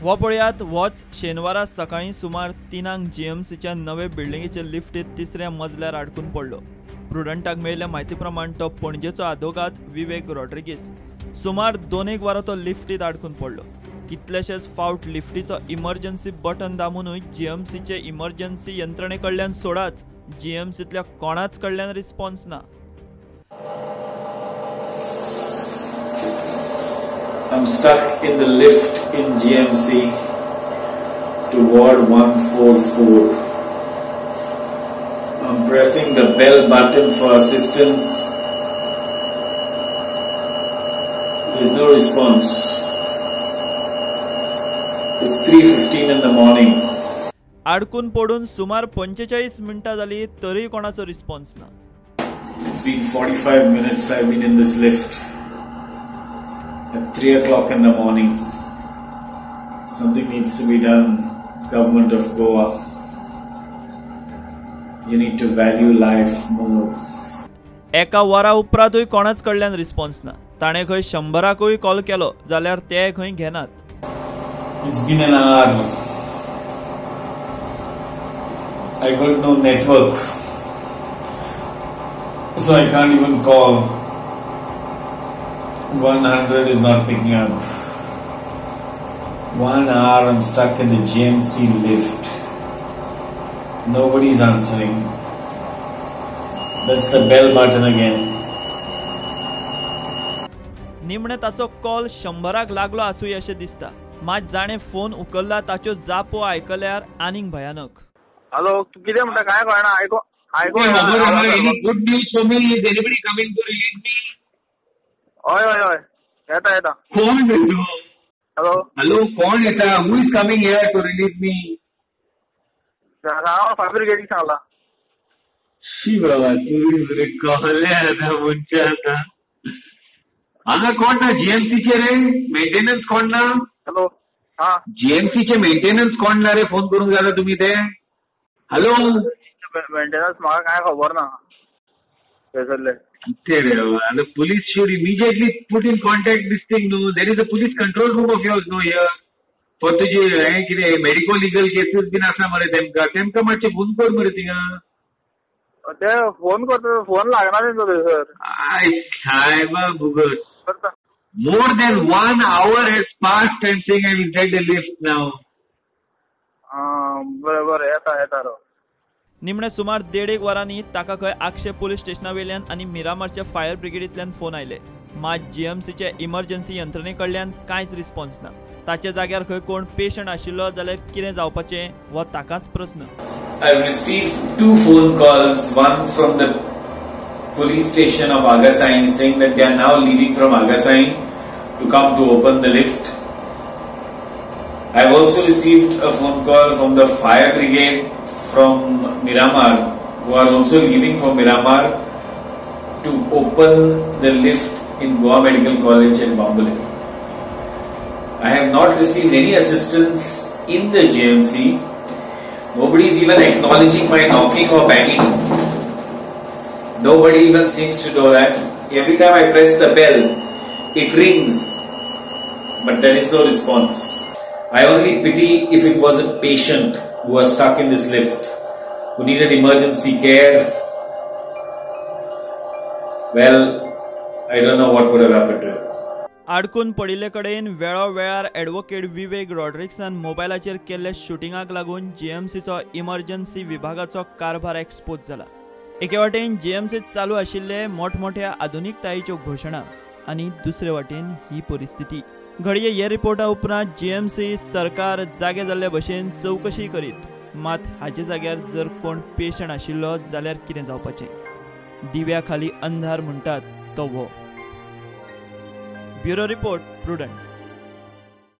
हो पळयात होच शेनवारा सकाळीं सुमार 3 जीएमसीच्या नवे बिल्डिंगेचे लिफ्टीत तिसऱ्या मजल्यार आडकून पडलो. प्रुडंटाक मेळिल्ल्या म्हायती प्रमाण तो पणजेचो आदोगाद विवेक रॉड्रिगीस. सुमार 2-1 वरां तो लिफ्टीत आडकून पडलो. कितलेशेच फावट लिफ्टीचो इमर्जन्सी बटन दामूनय जीएमसीचे इमर्जन्सी यंत्रणे कडल्यान सोडाच, जीएमसीतल्या कोणाच कडल्यान रिस्पॉन्स ना. I'm stuck in the lift in GMC to ward 144. I'm pressing the bell button for assistance. There's no response. It's 3:15 in the morning. आडकून पडून सुमार 45 मिनटां जाली तरी कोणाचो रिस्पॉन्स ना. It's been 45 minutes I've been in this lift. At 3 o'clock in the morning. Something needs to be done, Government of Goa. You need to value life more. एका वरा उपरांतूय कोणाच कडल्यान रिस्पॉन्स ना. ताणें खंय 100 कॉल केलो जाल्यार ते खंय घेनात. It's been an hour. I got no network, so I can't even call. 100 is not picking up. 1 hour I'm stuck in the GMC lift. Nobody's answering. That's the bell button again. निमणे ताचो call 100 लागलो आसूं अशें दिसता. मात जाणें phone उखल्ला ताच्यो जापो आयकल्यार आनीक भयानक. हॅलो, कितें म्हणटा काय कळना. आयको आयको. Any good news for me? Is anybody coming to release me? हय हय हय, येता येता. कोण? हॅलो हॅलो, कोण येता? Who is coming here to release me? हांव फायर ब्रिगेडीक सांगला. शी बाबा, तूं कहले आतां मनशां आतां हांगा कोण ना? जीएमसीचे रे मेंटेनन्स कोण ना? हॅलो, हा, जीएमसीचे मेंटेनन्स कोण ना रे? फोन करूंक जाता तुमी ते? हॅलो, मेंटेनन्स म्हाका कांय खबर ना थंयसरले. कितें रे बाबा, police should immediately put in contact this thing न्हू. There is a police control room of yours न्हू here for तुजी हें कितें मेडिको लिगल केसीस बीन आसा मरे. तेमकां तेमकां मातशें फोन कर मरे थिंगा. ते फोन करता, फोन लागना तेंचो थंयसर. I सायबा भुगत. More than 1 hour has passed and saying I will take the lift now. बरें बरें, येता येता रो. निमणे सुमार 1.5 वरांनी ताका खंय आगशे पोलीस स्टेशना वयल्यान आनी मिरामारच्या फायर ब्रिगेडींतल्यान फोन आयले. मात जीएमसीचे इमर्जन्सी यंत्रणे कडल्यान कांयच रिस्पॉन्स ना. ताच्या जाग्यार खंय कोण पेशंट आशिल्लो जाल्यार कितें जावपाचें हो ताकाच प्रस्न. I received 2 phone calls, one from the police station of Agassaim saying that they are now leaving from Agassaim to come to open the lift. I have also received a phone call from the fire brigade from Miramar, who are also leaving for Miramar to open the lift in Goa Medical College at Bambolim. I have not received any assistance in the GMC. Nobody is even acknowledging my knocking or banging. Nobody even seems to know that. Every time I press the bell, it rings, but there is no response. I only pity if it was a patient who was stuck in this lift, who needed emergency care. Well, I don't know what would have happened to him. आडकून पडिल्ले कडेन वेळोवेळार advocate विवेक रॉड्रिग्सान मोबायलाचेर केल्ल्या शुटिंगाक लागून जीएमसीचो emergency विभागाचो कारभार expose जाला. एके वाटेन जीएमसीत चालू आशिल्ले मोठमोठ्या आधुनिकतायेच्यो घोशणा आनी दुसरे वाटेन ही परिस्थिती. घडये हे रिपोर्टा उपरांत जीएमसी सरकार जागे जाल्ले भशेन चवकशी करीत. मात हाजे जाग्यार जर कोण पेशंट आशिल्लो जाल्यार कितें जावपाचें? दिव्या खाली अंधार म्हणटात तो हो. Bureau report, Prudent.